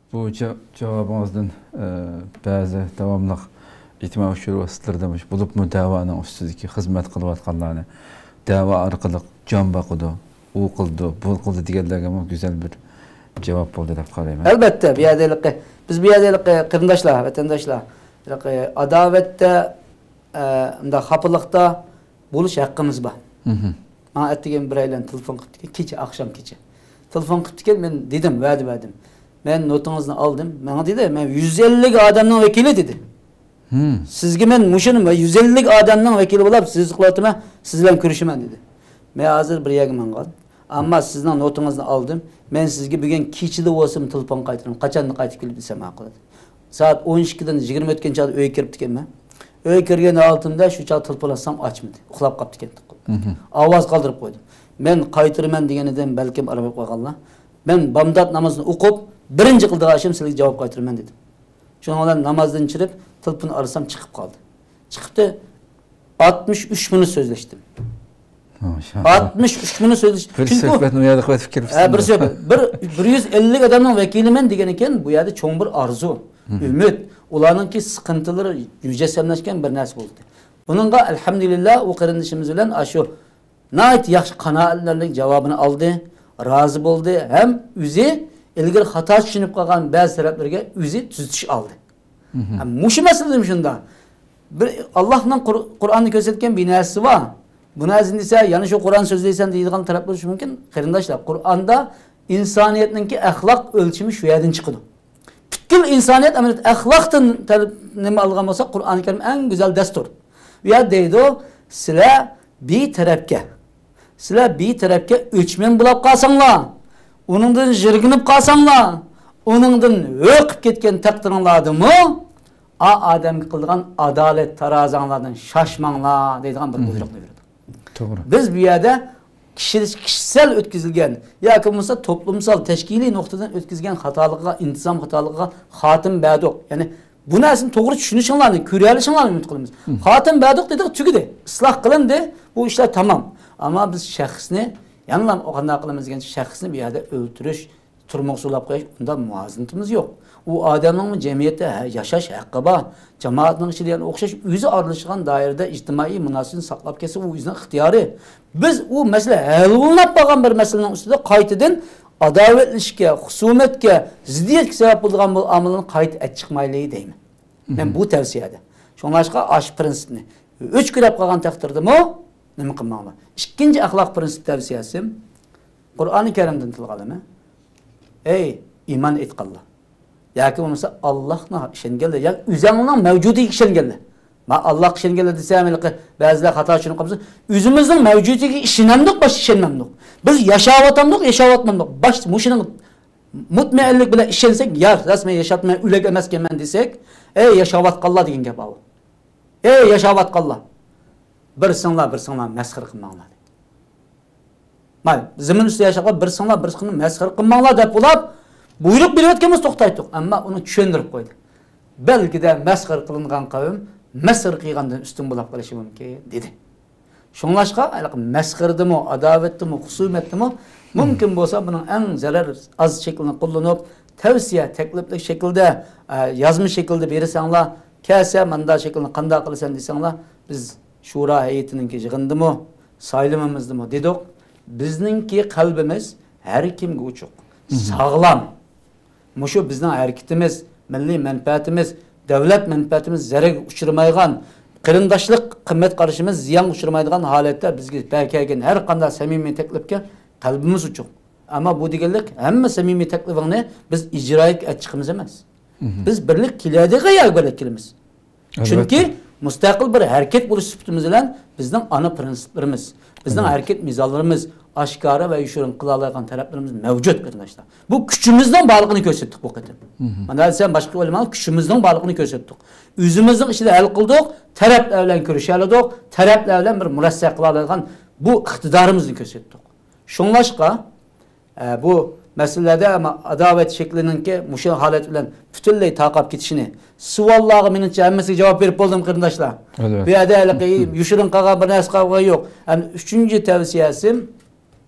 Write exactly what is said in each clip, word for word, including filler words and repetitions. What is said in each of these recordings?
بۇ جا-، جاۋابىڭىزدىن، ئە، بەزى داۋاملىق ئىجتىمائىي ئۇچۇر ۋاسىتىلىرىدا مۇشۇ بولۇپمۇ دەۋانىڭ ئۈستىدىكى خىزمەت قىلىۋاتقانلارنى دەۋا ئارقىلىق جان باقىدۇ، ئۇ قىلىدۇ، بۇ قىلىدۇ دېگەنلەرگىمۇ گۈزەل بىر جاۋاب بولدى دەپ قارايمەن. ئەلبەتتە، بۇ يەردە ھېلىقى، بىز بۇ يەردە ھېلىقى قېرىنداشلار، ۋەتەنداشلار، ھېلىقى ئاداۋەتتە، ئە، ئۇنداق خاپىلىقتا بولۇش ھەققىمىز بار. ماڭا ئەتىگەن بىرەيلەن تېلېفون قىپتىكەن، كېچە، ئاخشام، كېچە. تېلېفون قىپتىكەن، مەن دېدىم، ۋەدە بەردىم. مەن نوتىڭىزنى ئالدىم. ماڭا دېدى، مەن يۈز ئەللىك ئادەمنىڭ ۋەكىلى دېدى. سىزگە مەن مۇشۇنى يۈز ئەللىك ئادەمنىڭ ۋەكىلى بولاپ سۆز قىلىۋاتىمەن، سىز بىلەن كۆرۈشىمەن دېدى. مەن ھازىر بىر يەرگە ماڭغان. ئەمما سىزنىڭ نوتىڭىزنى ئالدىم. مەن سىزگە بۈگۈن كېچىدە بولسىمۇ تېلېفون قايتۇرىمەن. قاچاندا قايتىپ كېلىپ دېسەم ماقۇل. سائەت ئون ئىككىدىن يىگىرمە ئۆتكەن چاغدا ئۆيگە كىرىپتىكەنمەن. ئۆيگە كىرگەن ھالىتىمدە شۇ چاغ تېلېفون ئاچسام ئاچمىدى. ئۇخلاپ قاپتىكەن. ئاۋاز قالدۇرۇپ قويدۇم. مەن قايتۇرىمەن دېگىنىدىن بەلكىم ئارام ئېلىپ قالغانلار. مەن بامدات نامىزىنى ئوقۇپ، بىرىنچى قىلىدىغان ئىشىم سىلەرگە جاۋاب قايتۇرىمەن دېدىم. شۇنىڭ بىلەن نامازدىن چىرىپ، تېلېفون ئارىسام چىقىپ قالدى. چىقىپتۇ، ئاتمىش ئۈچ مىنۇت سۆزلەشتىم. ماشائاللاھ. ئاتمىش ئۈچ مىنۇت سۆزلەش. بىر چۈنكى سۆھبەتنى ئۇ يەردە قىلىۋېتىپ كېلىپسىز. ھە، بىر سۆھبەت. بىر، بىر يۈز ئەللىك ئادەمنىڭ ۋەكىلىمەن دېگەنىكەن، بۇ يەردە چوڭ بىر ئارزۇ، ئۈمىد، ئۇلارنىڭكى سىقىنتىلىرى مۇجەسسەملەشكەن بىر نەرسە بولدى. بۇنىڭغا ئەلھەمدۇلىللا، ئۇ قېرىندىشىمىز بىلەن ئاشۇ ناھايىتى ياخشى قانائەتلەنەرلىك جاۋابىنى ئالدى، رازى بولدى ھەم ئۆزى ئىلگىرى خاتا چۈشىنىپ قالغان بەزى تەرەپلىرىگە ئۆزى تۈزىتىش ئالدى. ھە، مۇشۇ مەسىلىدىمۇ شۇنداق. بىر ئاللاھنىڭ قۇر-، قۇرئاندا كۆرسەتكەن بىر نەرسىسى بار. بۇ نەرسىنى دېسە، يەنە شۇ قۇرئان سۆزلەيسەن دەيدىغان تەرەپ بولۇشى مۇمكىن. قېرىنداشلار، قۇرئاندا ئىنسانىيەتنىڭكى ئەخلاق ئۆلچىمى شۇ يەردىن چىقىدۇ. پۈتكۈل ئىنسانىيەت ئەمەلىيەتتە ئەخلاقتىن تەرەپ نېمە ئالغان بولسا، قۇرئانى كەرىم ئەڭ گۈزەل دەستۇر. ئۇ يەردە دەيدۇ، سىلەر بىر تەرەپكە، سىلەر بىر تەرەپكە ئۆچمەن بولاپ قالساڭلار، ئۇنىڭدىن يىرگىنىپ قالساڭلار، ئۇنىڭدىن ھۆر قىپ كەتكەن تەقدىرىڭلاردىمۇ ئا ئادەمگە قىلىدىغان ئادالەت تارازاڭلاردىن شاشماڭلار دەيدىغان بىر بۇيرۇقنى بېرىدۇ. توغرا. بىز بۇ يەردە كىشى-، كىشىسەل ئۆتكۈزۈلگەن ياكى بولمىسا توپلۇمسال، تەشكىلىي نۇقتىدىن ئۆتكۈزگەن خاتالىقىغا، ئىنتىزام خاتالىقىغا خاتىمە بەردۇق. يەنى بۇ نەرسىنى توغرا چۈشىنىشىڭلارنى، كۆرەلىشىڭلارنى ئۈمىد قىلىمىز. خاتىمە بەردۇق دېدۇق، تۈگىدى. ئىسلاھ قىلىندى، بۇ ئىشلار تامام. ئەمما بىز شەخسنى، يەنىلا قانداق قىلىمىز دېگەنچە، شەخسنى بۇ يەردە ئۆلتۈرۈش، تۈرمىگە سولاپ قويۇش، ئۇنداق مۇلازىمىتىمىز يوق. ئۇ ئادەمنىڭمۇ جەمئىيەتتە ھە-، ياشاش ھەققى بار. جامائەتنىڭ ئىچىدە يەنە ئوخشاش ئۆزى ئارىلىشىدىغان دائىرىدە ئىجتىمائىي مۇناسىۋىتىنى ساقلاپ كەلسە، ئۇ ئۆزىنىڭ ئىختىيارى. بىز ئۇ مەسىلە ھەل بولۇپ قالغان بىر مەسىلىنىڭ ئۈستىدە قايتىدىن ئاداۋەتلىشىشكە، خۇسۇمەتكە، زىددىيەتكە سەۋەب بولىدىغان بۇ ئامىلنى قايتا ئەچىقمايلى دەيمەن. مەن بۇ تەۋسىيەدە. شۇڭلاشقا ئاشۇ پىرىنسىپنى ئۆچكىلەپ قالغان تەقدىردىمۇ نېمە قىلماڭلار. ئىككىنچى ئەخلاق پىرىنسىپ تەۋسىيەسىم، قۇرئانى كەرىمدىن تىلغا ئالىمەن. ئەي ئىمان ئېيتقانلار. ياكى بولمىسا ئاللاھقا ئىشەنگەنلەر، ياكى ئۆزەڭنىڭ مەۋجۇدىيىتىگە ئىشەنگەنلەر. مەن ئاللاھقا ئىشەنگەنلەر دېسەم، ھېلىقى بەزىلەر خاتا چۈشىنىپ قالمىسۇن. ئۆزىمىزنىڭ مەۋجۇدىيىتىگە ئىشىنەمدۇق، باشقا ئىشەنمەمدۇق. بىز ياشاۋاتامدۇق، ياشاۋاتمامدۇق. باش-، مۇشۇنىڭ مۇتمەئىنلىك بىلەن ئىشەنسەك، يا راست، مەن ياشاپتىمەن، ئۆلۈك ئەمەسكەنمەن دېسەك، ئەي ياشاۋاتقانلار دېگەن گەپ ئاۋۇ. ئەي ياشاۋاتقانلار، بىر سىڭلار، بىر سىڭلار مەسخىرە قىلماڭلار. مانا زېمىن ئۈستىدە ياشاۋاتقان بىر سىڭلار، بىر سىڭلار مەسخىرە قىلماڭلار دەپ بولاپ، بۇيرۇق بېرىۋەتكەنمىز، توختايتتۇق. ئەمما ئۇنى چۈشەندۈرۈپ قويدى. بەلكىدە مەسخىرە قىلىنغان قەۋم مەسخىرە قىلغاندىن ئۈستۈن بولاپ قېلىشى مۇمكىن، دېدى. شۇڭلاشقا، ھېلىقى مەسخىرىدىمۇ، ئاداۋەتتىمۇ، خۇسۇمەتتىمۇ مۇمكىن بولسا بۇنىڭ ئەڭ زەرەر ئاز شەكلىنى قوللىنىپ، تەۋسىيە، تەكلىپلىك شەكىلدە، ئە، يازما شەكىلدە بېرىسەڭلار، كەلسە ماندا شەكىلنى قانداق قىلىسەن دېسەڭلار، بىز شۇرا ھەيئىتىنىڭكى يىغىنىدىمۇ، سايلىمىمىزدىمۇ دېدۇق، بىزنىڭكى قەلبىمىز ھەر كىمگە ئوچۇق، ساغلام. مۇشۇ بىزنىڭ ھەرىكىتىمىز، مىللىي مەنپەئەتىمىز، دۆلەت مەنپەئەتىمىز زەرەرگە ئۇچرىمايدىغان، قېرىنداشلىق قىممەت قارىشىمىز زىيانغا ئۇچرىمايدىغان ھالەتتە بىزگە بە-، كەلگەن ھەر قانداق سەمىمىي تەكلىپكە قەلبىمىز ئوچۇق. ئەمما بۇ دېگەنلىك ھەممە سەمىمىي تەكلىپىڭنى بىز ئىجرائىيەگە ئەتچىقىمىز ئەمەس. بىز بىرلىك كېلەدىغان يەرگە بىرلىك كېلىمىز. ئەلۋەتتە. چۈنكى مۇستەقىل بىر ھەرىكەت بولۇش سۈپىتىمىز بىلەن بىزنىڭ ئانا پىرىنسىپلىرىمىز، بىزنىڭ ھەرىكەت مىزانلىرىمىز، ئاشكارا ۋە يوشۇرۇن قىلالايدىغان تەرەپلىرىمىز مەۋجۇت، قېرىنداشلار. بۇ كۈچىمىزنىڭ بارلىقىنى كۆرسەتتۇق بۇ قېتىم. مانا دېسەم، باشقا ئويلىماڭ، كۈچىمىزنىڭ بارلىقىنى كۆرسەتتۇق. ئۆزىمىزنىڭ ئىچىدە ھەل قىلدۇق، تەرەپلەر بىلەن كۆرۈشەلىدۇق، تەرەپلەر بىلەن بىر مۇرەسسە قىلالايدىغان بۇ ئىقتىدارىمىزنى كۆرسەتتۇق. شۇڭلاشقا، ئە، بۇ مەسىلىلەردە ئەمما ئاداۋەت شەكلىنىڭكى مۇشۇ ھالەت بىلەن پۈتۈنلەي تارقاپ كېتىشىنى، سوئاللارغا مېنىڭچە ھەممىسىگە جاۋاب بېرىپ بولدۇم، قېرىنداشلار. ئەلۋەتتە. بۇ يەردە ھېلىقى يوشۇرۇن قالغان بىر نەرسە قالغان يوق. ئەمدى ئۈچىنچى تەۋسىيەسىم،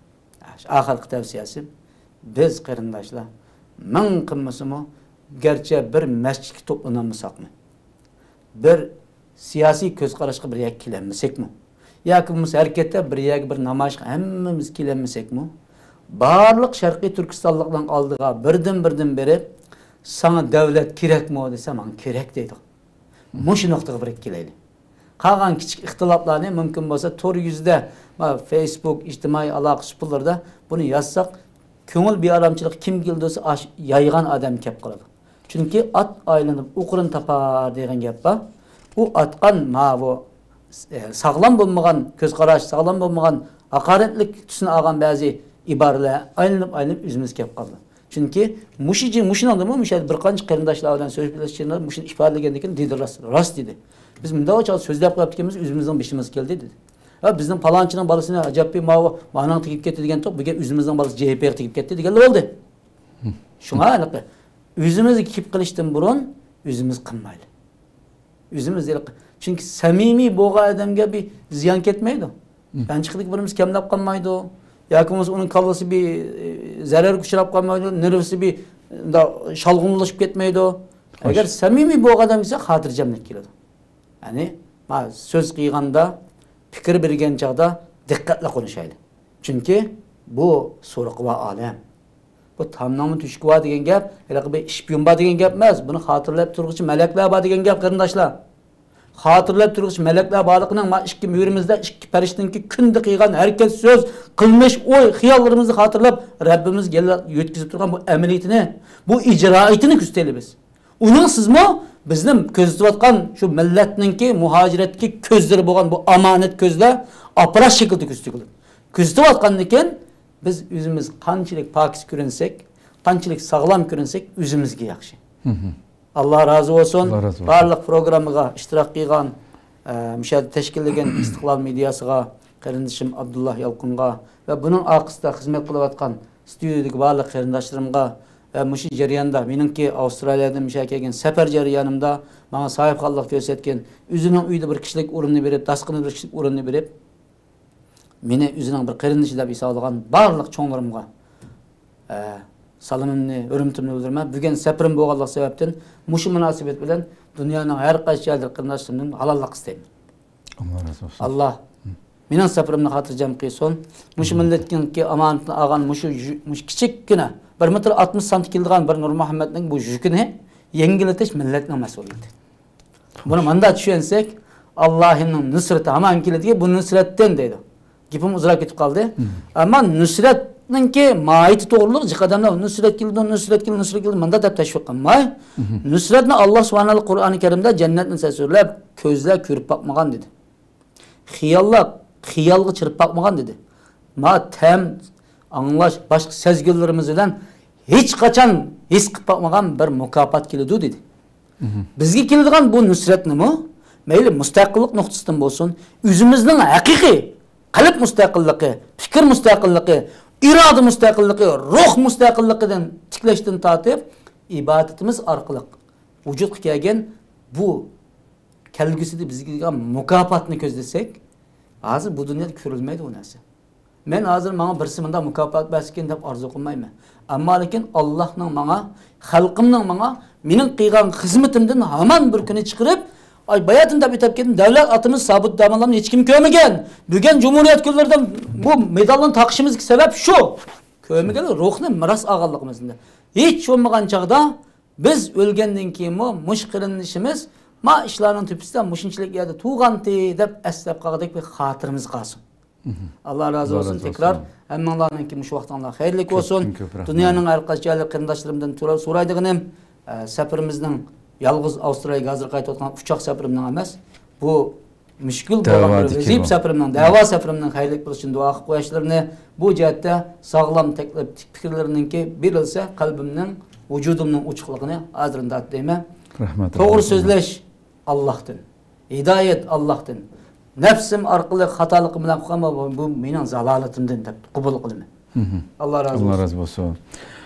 ئاخىرقى تەۋسىيەسىم، بىز قېرىنداشلار مىڭ قىلمىسىمۇ، گەرچە بىر مەسچىتكە توپلىنالمىساقمۇ، بىر سىياسىي كۆز قاراشقا بىر يەرگە كېلەلمىسەكمۇ، ياكى بولمىسا ھەرىكەتتە بىر يەرگە بىر نامايىشقا ھەممىمىز كېلەلمىسەكمۇ، بارلىق شەرقىي تۈركىستانلىقلارنىڭ ئالدىغا بىردىن-بىردىن بېرىپ، «ساڭا دەۋلەت كېرەكمۇ؟» دېسە، «ماڭا كېرەك» دەيدۇ. مۇشۇ نۇقتىغا بىر كېلەيلى. قالغان كىچىك ئىختىلاپلارنى مۇمكىن بولسا تور يۈزىدە، ما، فېيسبۇك، ئىجتىمائىي ئالاقە سۇپىلىرىدا بۇنى يازساق، كۆڭۈل بىئارامچىلىقى كىم كېلىدۇ دېسە، ئاش-، يايغان ئادەم كەپ قالىدۇ. چۈنكى «ئات ئايلىنىپ ئوقۇرۇن تاپار» دېگەن گەپ بار. ئۇ ئاتقان ماۋۇ، ئە، ساغلام بولمىغان كۆز قاراش، ساغلام بولمىغان ھاقارەتلىك تۈسىنى ئالغان بەزى ئىبارىلەر ئايلىنىپ-ئايلىنىپ ئۆزىمىزگە كەپ قالىدۇ. چۈنكى مۇشۇ جى-، مۇشۇنىڭدىمۇ مۇشۇ بىر قانچە قېرىنداشلار بىلەن سۆزلەشكىنىمدە مۇشۇنى ئىپادىلىگەندىكىن دېدى، راست، راست دېدى. بىز مۇنداق چاغدا سۆزلەپ قويۇپتىكەنمىز، ئۆزىمىزنىڭ بېشىمىزغا كەلدى دېدى. ھە، بىزنىڭ پالانچىنىڭ بالىسىنى ئەجەبكى ماۋۇ ماناڭ تېگىپ كەتتى دېگەن توق، بۈگۈن ئۆزىمىزنىڭ بالىسى جې ھې پېغا تېگىپ كەتتى دېگەنلا بولدى. شۇڭا ھېلىقى ئۆزىمىزگە كېلىپ قېلىشتىن بۇرۇن ئۆزىمىز قىلمايلى. ئۆزىمىز ھېلىقى. چۈنكى سەمىمىي بولغان ئادەمگە بىر زىيان كەتمەيدۇ. مم. يانچۇقىدىكى بىرىمىز كەملەپ قالمايدۇ. ياكى بولمىسا ئۇنىڭ كاللىسى بىر، ئى، زەرەرگە ئۇچراپ قالمايدۇ. نېرۋىسى بىر، ئى، شالغۇنلىشىپ كەتمەيدۇ. خوش. ئەگەر سەمىمىي بولغان ئادەم كەلسە، خاتىرجەملىك كېلىدۇ. يەنى، ما، سۆز قىلغاندا، پىكىر بەرگەن چاغدا دىققەتلىك قونۇشايلى. چۈنكى بۇ سورىقى بار ئالەم. بۇ تامنىڭمۇ تۆشۈكى بار دېگەن گەپ، ھېلىقى بىر ئىشپىيون بار دېگەن گەپ ئەمەس. بۇنى خاتىرىلەپ تۇرغۇچى مەلەكلەر بار دېگەن گەپ، قېرىنداشلار. خاتىرىلەپ تۇرغۇچى مەلەكلەر بارلىقىنىڭ ما ئىككى مۈرىمىزدە ئىككى پەرىشتىنىڭكى كۈندە قىلغان ھەرىكەت، سۆز، قىلمىش، ئوي، خىياللىرىمىزنى خاتىرىلەپ، رەببىمىزگە يەنە يۆتكىزىپ تۇرغان بۇ ئەمەلىيىتىنى، بۇ ئىجرائىيىتىنى كۆزىتەيلى بىز. ئۇنىڭسىزمۇ بىزنىڭ كۆزىتىۋاتقان شۇ مىللەتنىڭكى مۇھاجىرەتتىكى كۆزلىرى بولغان بۇ ئامانەت كۆزلەر ئاپپارات شەكىلدە كۆزىتىۋاتىدۇ. كۆزىتىۋاتقاندىكىن بىز ئۆزىمىز قانچىلىك پاكىز كۆرۈنسەك، قانچىلىك ساغلام كۆرۈنسەك، ئۆزىمىزگە ياخشى. مم. ئاللا رازى بولسۇن. ئاللا رازى بولسۇن. بارلىق پروگراممىغا ئىشتىراك قىلغان، ئە، مۇشۇ يەردە تەشكىللىگەن ئىستىقلال مېدىياسىغا، قېرىندىشىم ئابدۇللا يالقۇنغا ۋە بۇنىڭ ئارقىسىدا خىزمەت قىلىۋاتقان ستۇدىيەدىكى بارلىق قېرىنداشلىرىمغا ۋە مۇشۇ جەرياندا مېنىڭكى ئاۋسترالىيەدىن مۇشۇ يەرگە كەلگەن سەپەر جەريانىمدا ماڭا ساھىبخانلىق كۆرسەتكەن، ئۆزىنىڭ ئۆيىدە بىر كىشىلىك ئورۇننى بېرىپ، داستىخىنىدا بىر كىشىلىك ئورۇننى بېرىپ، مېنى ئۆزىنىڭ بىر قېرىندىشى دەپ ھېسابلىغان بارلىق چوڭلىرىمغا، ئە، سالىمىمنى، ھۆرمىتىمنى بىلدۈرىمەن. بۈگۈن سەپىرىم بولغانلىق سەۋەبتىن مۇشۇ مۇناسىۋەت بىلەن دۇنيانىڭ ھەر قايسى جايلىرى قېرىنداشلىرىمدىن ھالاللىق ئىستەيمەن. ئاللا رازى بولسۇن. ئاللا مېنىڭ سەپىرىمنى خاتىرجەم قىلسۇن. مۇشۇ مىللەتنىڭكى ئامانىتىنى ئالغان مۇشۇ يۈ-، مۇشۇ كىچىككىنە بىر مېتىر ئاتمىش سانتى كېلىدىغان بىر نۇرمۇھەممەتنىڭ بۇ يۈكىنى يەڭگىللىتىش مىللەتنىڭ مەسئۇلىيىتى. بۇنى مۇنداق چۈشەنسەك، ئاللاھنىڭ نۇسرىتى ھامان كېلىدىكەن، بۇ نۇسرەتتىن دەيدۇ. گېپىم ئۇزىراپ كېتىپ قالدى. مم. ئەمما نۇسرەتنىڭكى ماھىيىتى توغرۇلۇق جىق ئادەملەر نۇسرەت كېلىدۇ، نۇسرەت كېلىدۇ، نۇسرەت كېلىدۇ، مۇنداق دەپ تەشۋىق قىلماي، مم. نۇسرەتنى ئاللا سۇبھانەھۇ قۇرئانى كەرىمدە جەننەتنى تەسۋىرلەپ، كۆزلەر كۆرۈپ باقمىغان دېدى. خىياللار خىيالغا چىرىپ باقمىغان دېدى. ما تەم، ئاڭلاش، باشقا سەزگۈلىرىمىز بىلەن ھېچقاچان ھېس قىلىپ باقمىغان بىر مۇكاپات كېلىدۇ دېدى. مم. بىزگە كېلىدىغان بۇ نۇسرەتنىمۇ مەيلى مۇستەقىللىق نۇقتىسىدىن بولسۇن، ئۆزىمىزنىڭ ھەقىقىي قەلب مۇستەقىللىقى، پىكىر مۇستەقىللىقى، ئىرادە مۇستەقىللىقى، روھ مۇستەقىللىقىدىن تىكلەشتىن تارتىپ ئىبادىتىمىز ئارقىلىق ۋۇجۇدقا كەلگەن بۇ كەلگۈسىدە بىزگە كېلىدىغان مۇكاپاتنى كۆزلىسەك، ھازىر بۇ دۇنيادا كۆرۈلمەيدۇ ئۇ نەرسە. مەن ھازىر ماڭا بىرسى مۇنداق مۇكاپات بەرسىكىن دەپ ئارزۇ قىلمايمەن. ئەمما لېكىن ئاللاھنىڭ ماڭا، خەلقىمنىڭ ماڭا مېنىڭ قىلغان خىزمىتىمدىن ھامان بىر كۈنى چىقىرىپ، ئاي، باياتىن دەپ ئۆتۈپ كەتتىم، دەۋلەت ئاتىمىز سابىت داموللامنى ھېچكىم كۆرمىگەن. بۈگۈن جۇمھۇرىيەت كۈنلىرىدە بۇ مېدالنى تاقىشىمىزغا سەۋەب شۇ. كۆرمىگەن، روھنى مىراس ئالغانلىقىمىزنى. ھېچ بولمىغان چاغدا بىز ئۆلگەندىن كېيىنمۇ مۇشۇ قېرىندىشىمىز ما ئىشلارنىڭ تۆپىسىدە مۇشۇنچىلىك يەردە تۇغانتى دەپ ئەسلەپ قالغۇدەك بىر خاتىرىمىز قالسۇن. مم. ئاللا رازى بولسۇن. تەكرار ھەممىڭلارنىڭكى مۇشۇ ۋاقتىڭلار خەيرلىك بولسۇن. كۆپتىن كۆپ رەھمەت. دۇنيانىڭ ھەر قايسى جايلىق قېرىنداشلىرىمدىن تۇرا-، سورايدىغىنىم، ئە، سەپىرىمىزنىڭ يالغۇز ئاۋسترالىيەگە ھازىر قايتىۋاتقان ئۇچاق سەپىرىمنىڭ ئەمەس، بۇ مۈشكۈل بولغان بىر دەۋادىكى ۋەزىپە بۇ. سەپىرىمنىڭ، دەۋا سەپىرىمنىڭ خەيرلىك بولۇشىنى دۇئا قىلىپ قويۇشلىرىنى، بۇ جەھەتتە ساغلام تەكلىپ پىكىرلىرىنىڭكى بېرىلسە، قەلبىمنىڭ، ۋۇجۇدۇمنىڭ ئوچۇقلۇقىنى ھازىرلا دەيمەن. رەھمەت. توغرا سۆزلەش ئاللاھتىن، ھىدايەت ئاللاھتىن، نەپسىم ئارقىلىق خاتالىقىم بىلەن قىلغان بۇ، بۇ مېنىڭ زالالىتىمدىن دەپ قوبۇل قىلىمەن. مم. ئاللا رازى بولسۇن. ئاللا رازى بولسۇن.